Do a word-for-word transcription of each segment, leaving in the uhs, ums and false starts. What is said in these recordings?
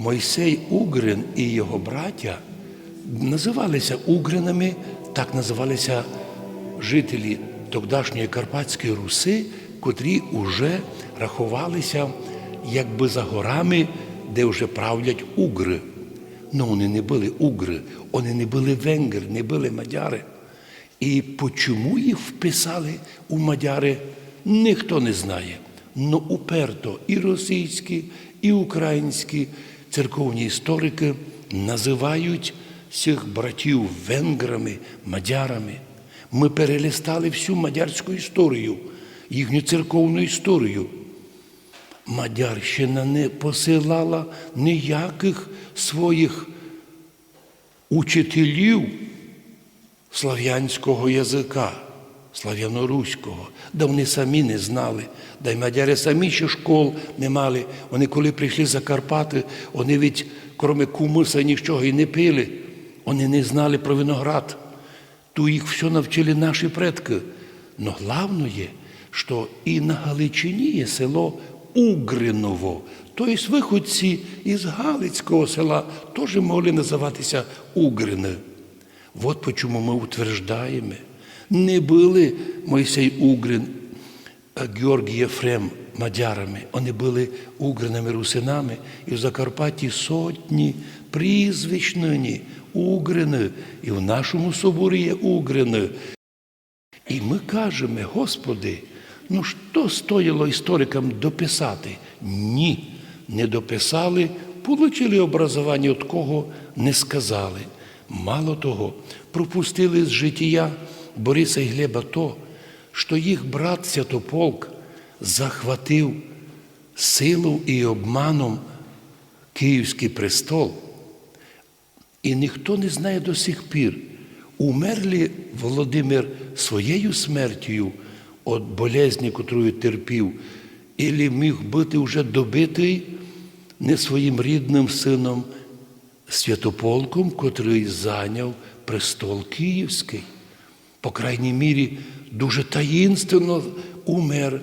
Мойсей Угрин і його братя называли ся угринами, так называли ся жителі тогдашньої Карпатської Руси, котрі уже раховали ся якбы за горами, де вже правлять угры. Но они не были угры, они не были венгры, не были мадяры. І почому їх вписали у мадяры, ніхто не знає. Но уперто і російські, і українські церковні історикы называють сих братів венграми, мадярами. Мы перелистали всю мадярську історію, їхню церковну історію. Мадярщина не посилала ніякых своїх учителів славянського языка, славяноруського, да они самі не знали, да й мадяры самі ще школ не мали. Они коли прийшли за Карпаты, они ведь кроме кумыса нічого і не пили. Они не знали про виноград. Ту їх всьо навчили наші предкы. Но главноє, што і на Галичині є село Угриново, то єсть выходці із Галицького села тоже могли называти ся угрины. Вот почому мы утверждаєме, не были Мойсей Угрин, а Георгій Єфрем мадярами, они были угринами-русинами, і в Закарпатті сотні прізвищ нині угрины, і в нашому соборі є угрины. І мы кажеме: Господи, но што стояло історикам дописати? Ні, не дописали, получили образованя, од кого не сказали. Мало того, пропустили з житія Бориса і Глеба то, што їх брат Святополк захватив силов і обманом Київськый престол. І ніхто не знає до сих пір, умер ли Володимир своєю смертю од болезні, котрую терпів, или міг быти уже добитый не своїм рідным сыном Святополком, котрый зайняв престол київськый. По крайній мірі, дуже таїнственно умер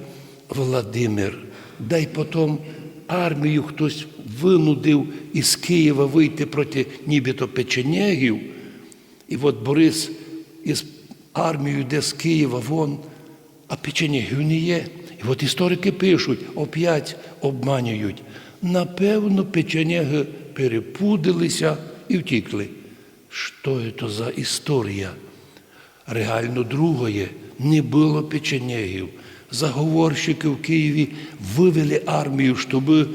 Владимир. Да й потом армію хтось вынудив із Києва выйти проти нібито печенегів. І от Борис із армією йде з Києва вон, а печенегів не є. І от історикы пишуть, опять обманюють. Напевно, печенегы перепудили ся і втікли. Што то за історія? Реално другоє, не было печенегів. Заговорщикы в Києві вывели армію, штобы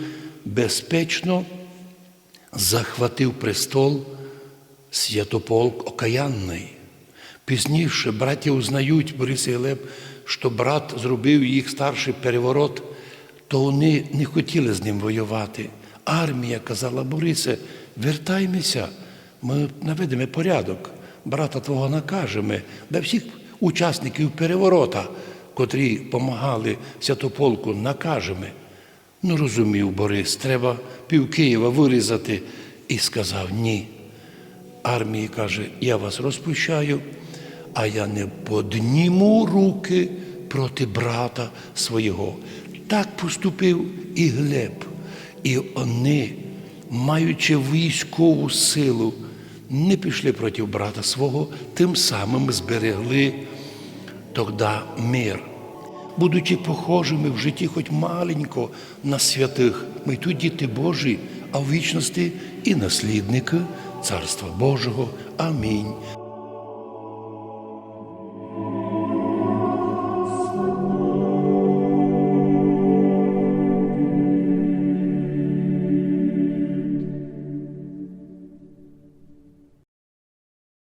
безпечно захватив престол Святополк Окаянный. Пізніше братя узнають, Борис і Глеб, што брат зробив їх старшый переворот, то они не хотіли з ним воювати. Армія казала: Борисе, вертайме ся, мы наведеме порядок, брата твого накажеме, да всіх учасників переворота, котрі помагали Святополку, накажеме. Но розумів Борис, треба пів Києва вырізати, і сказав: ні. Армії каже: я вас розпущаю, а я не подніму рукы проти брата свого. Так поступив і Глеб. І они, маючи військову силу, не пішли проти брата свого, тым самым зберегли тогда мир. Будучи похожыми в житті хоть маленько на святых, мы й тут діти Божі, а в вічности і наслідникы Царства Божого. Амінь.